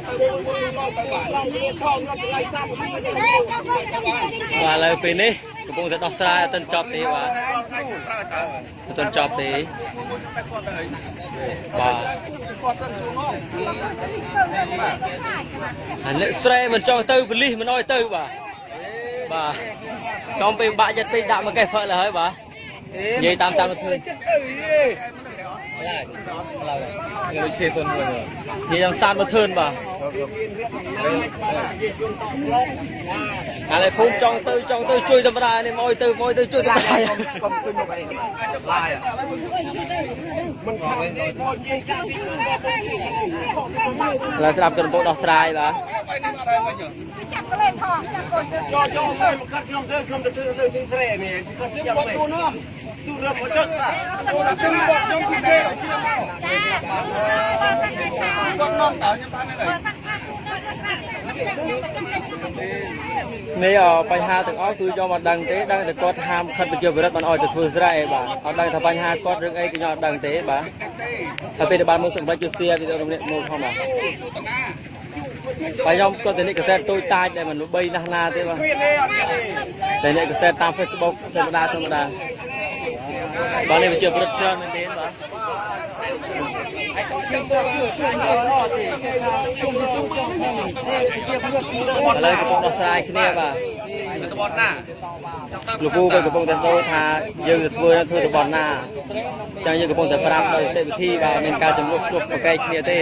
បាទឥឡូវពេលនេះកំពុងតែដោះស្រាយអត់ទាន់ចប់ទេបាទអត់ទាន់ចប់ទេបាទអាអ្នកស្រែមិនចង់ទៅប៉ូលីសមិនអោយទៅបាទបាទចំពេលបាក់ចិត្តពេកដាក់មកកេះផឹកលើហើយបាទនិយាយតាមតាមធ្វើដូចជាសុនមួយនិយាយតាមសានមកធឿនបាទឥឡូវភូមិចង់ទៅចង់ទៅជួយតម្រានេះមកឲ្យទៅមកឲ្យទៅជួយតម្រា កុំជួយមកអីឡាយមិនខាងទេផងនិយាយកាពី ឥឡូវស្ដាប់កំពុងដោះស្រាយបាទ ចាប់ក្លេថង ចូលចូលមកមកកាត់ខ្ញុំទៅខ្ញុំទៅទៅទីស្រែនេះគាត់ចាប់ទៅទូនោះទូរមកចុចទូរទៅបងខ្ញុំទីទេគាត់នាំតើខ្ញុំបានទេ នេះបញ្ហាទាំងអស់គឺយកមកដឹងទេដឹងតែគាត់ហាមខិតប្រជាពលរដ្ឋមិនអោយទៅធ្វើស្រែបាទអត់ដឹងថាបញ្ហាគាត់រឿងអីគឺខ្ញុំអត់ដឹងទេបាទហើយពេលដែលបានមកសម្រាប់ជួយសៀវីដេអូនេះមកផងបាទបាទខ្ញុំគាត់តែនេះកសែតតូចតាចដែលមិនបីណាស់ណាទេបាទតែនេះកសែតតាម Facebook ធម្មតាធម្មតាបាទនេះប្រជាពលរដ្ឋច្រើនមែនទេបាទឥឡូវកំពុងដោះស្រាយគ្នាបាទ តំបន់ណា លោកពូក៏កំពុងតែសូថាយើងទៅធ្វើធ្វើតំបន់ណាចឹងយើងកំពុងតែប្រាប់ដោយសេវិធីបាទមានការចំនួនជួបប្រកែកគ្នាទេ